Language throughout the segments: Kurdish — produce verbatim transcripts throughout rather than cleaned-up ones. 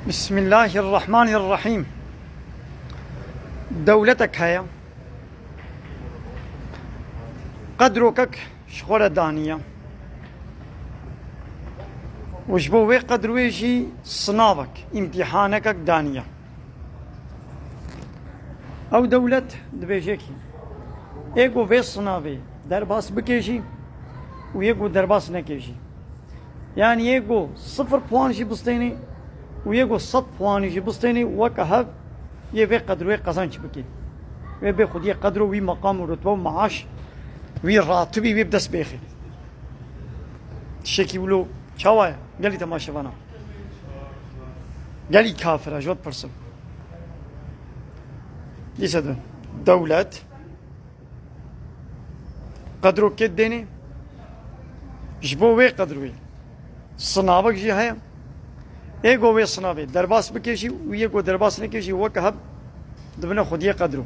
Bismillahirrahmanirrahîm. Dewletek heye. Qedrokek ji xwe re daniye. Û ji bo wê qedrê jî sinavek, îmtîhanekek daniye. Ew dewlet dibêje kî, ê ku vê sinavê derbas bike jî û yê ku derbas neke jî. Yanî yê ku sifir puan jî bistênê û yê ku sed puanî jî bistênê, weke hev yê vê qedrê qezenc bike. Wê bê xwediyê qedro wî meqam û rutbe û maaş wî ratibî wê bi dest bêxê. Tiştekî wilo çawa ye? Gelî temaşevana. Gelî kafir e, ji we dipirsim. Dîse de dewlet qedrokê dênê, ji bo wê qedrê sinavek jî heye. Ê go wê sinavê derbas bike jî û yê go derbas neke jî weke hev dibine xwediyê qedro.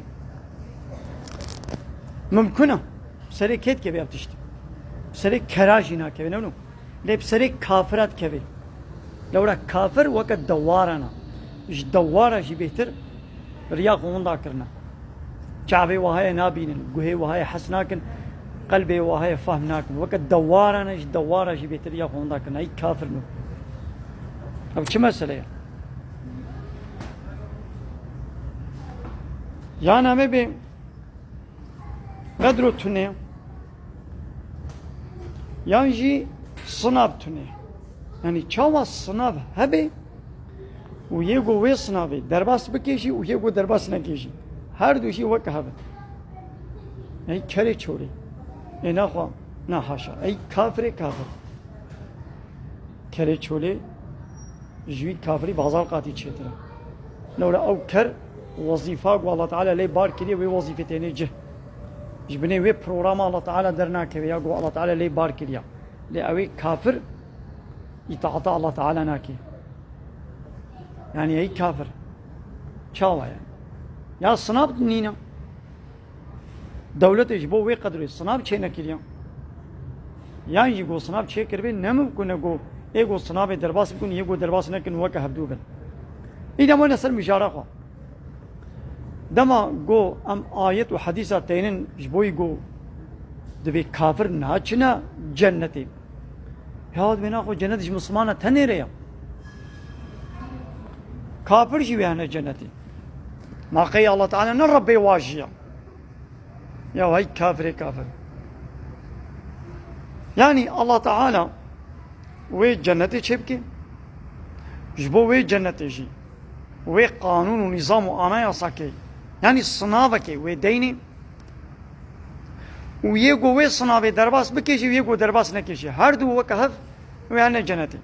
Mimkun e. Serê kê dikeve ev tişt? Serê kera jî nakeve, ne wilo? Lê bi serê kafira dikeve. Lewra kafir weke dewaran e. Ji dewara jî bêhtir riya xwe winda kirine. Çavê wahayê nabînin, guhê wahayê hes nakin, qelbê wahayê fehm nakin. Weke dewaran e, ji dewara jî bêhtir riya xwe winda kirine. Ey kafir nû. Ev çi mesele ye? Ya namê bê qedro tune, yan jî sinav tune. Yanî çawa sinav hebe û yê go wê sinavê derbas bike jî û yê go derbas neke jî, her du jî weke hev in. Ey kerê çolê. Ê naxwe, na haşa. Ey kafirê kafir. Kerê çolê ji wî kafirî bi hezar qatî çêtir e. Lewra ew ker wezîfa ku Allah Teala lê bar kiriye, wê wezîfê tênê cih. Ji binê wê programa Allah Teala dernakeve ya ku Allah Teala lê bar kiriya. Lê ew ê kafir îtaata Allah Teala nake. Yanî ey kafir. Çawa yani? Ya sinab nîne. Dewletê ji bo wê qedrê sinav çênekiriye. Yan jî go sinav çêkiribê, ne mimkun e go ê go sinavê derbas bikin, yê go derbas nekin weke hevdû bin. Îdem wene ser mijara xwe. Dema go em ayet û hedîsa teynin ji bo yî go dibê kafir naçine cennetê. Ya dibê naxwe cennet ji Mislimana tenê re ya. Kafir jî wê hene cennetê. Ma qey Allah Teala ne Rebbê wa jî ya. Ya hey kafirê kafir. Yanî Allah Teala wê cennetê çêbike. Ji bo wê cennetê jî wê qanûn û nîzam û anayasakê, yanî sinavekê wê deynê û yê go wê sinavê derbas bike jî û yê go derbas neke jî, her du weke hev wê hene cennetê.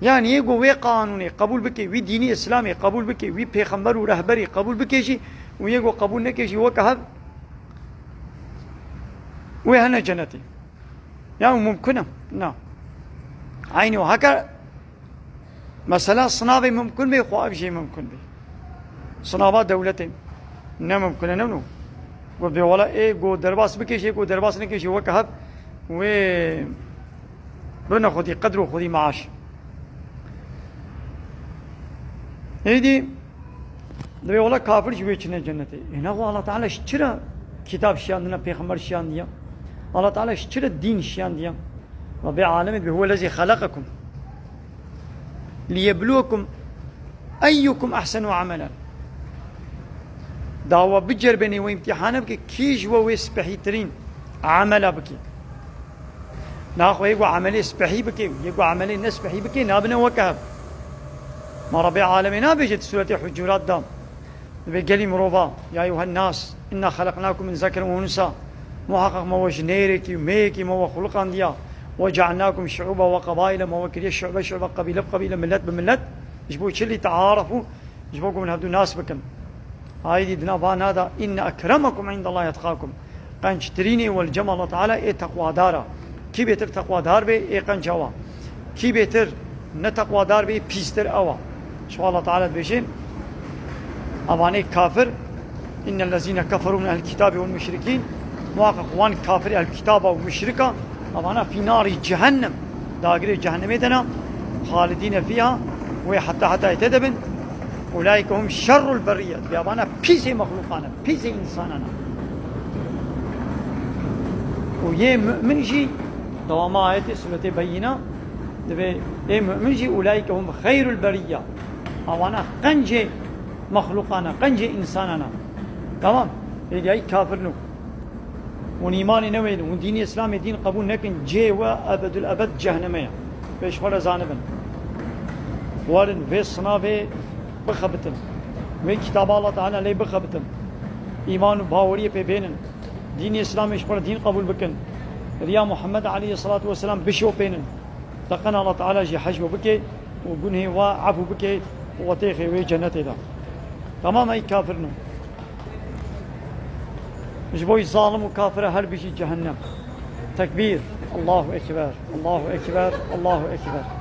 Yanî yê go wê qanûnê qebûl bike, wî dînî Îslamê qebûl bike, wî pêxember û rehberî qebûl bike jî û yê go qebûl neke jî weke hev wê hene cennetê. Ya mumkin e? Na. Eynî heke mesela sinavê mumkin bê, xwe ev jî mumkin bê. Sinava dewletê ne mumkin e, ne wilo. Got bê wela ê go derbas bike jî, go derbas neke jî weke hev wê bine xwedî qedr û xwedî maaş. Êdî dibê wela kafir jî wê çine cennetê. Ê naxwe Allah Teala ji çira kitab şiyandiye, pêxember şiyandiye? Allah Teala ji çira dîn şiyandiye? Rabbê alemê dibê huwellezî xeleqekum liyebluwekum eyyukum ehsenu amela. Da we biceribêne, we îmtîhane bike, kî ji we wê spehîtirîn emela bike. Naxwe yê ku emelê spehî bike û yê ku emelê nespehî bike nabine weke hev. Ma Rabbê alemê nabêje di Sûretê Hucurat de, dibê gelî mirova, ya eyyuhen nas, inna xeleqnakum min zekerin ve unsa. Muheqeq me we ji nêrekî û mêyekî me we xuliqandiya. Ve cealnakum şuuba ve qebaîle, me we kiriye şube şube, qebîle bi qebîle, milet bi milet. Ji bo çi? Lîtearefû, ji bo ku hûn hevdû nas bikin. Aydî di nava na de, inne ekremekum indallahi etqakum. Qenctirînê wel cem Allah Teala ê teqwadar e. Kî bêtir teqwadar bê, ê qenc ew e. Kî bêtir ne teqwadar bê, pîstir ew e. Ji xwe Allah Teala dibêje, evanê kafir, innellezîne keferû min ehlil kitabî wel muşrikîn, muhaqqeq wan kafirê ehlil kitaba û muşrika, evana fî narî cehennem, dagirê cehennemê de ne, xalidîne fîha, Wê heta hetayê te dibin. Ulaike hum şerrul beriyet. Bi avana pîsê mexluqan e, pîsê insanan e. Û yê mümin jî, dewama ayetê suretê Beyina, dibê ê mümin jî ulaike hum xeyrul beriyya. Awana qencê mexluqan e, qencê insanan e. Tamam. Ê diyayî kafir nû. Hûn îmanê newênin, hûn dînê Îslamê dîn qebûl nekin, cihê we ebedul ebed cehneme ye. Pêş xwe re zanibin. Werin vê sinavê bixebitin. Wê kitaba Allah Teala lê bixebitin. Îman û baweriyê pê bênin. Dînê Îslamê ji xwe re dîn qebûl bikin. Riya Muhammed aleyhisselatu vesselam bişopênin. Teqen Allah Teala jî hej we bike û gunhê we efû bike û we têxê wê cennetê de. Tamam, ey kafirno. Ji bo zalim û kafir e her bijî cehennem. Tekbîr. Allahu Ekber. Allahu Ekber. Allahu Ekber.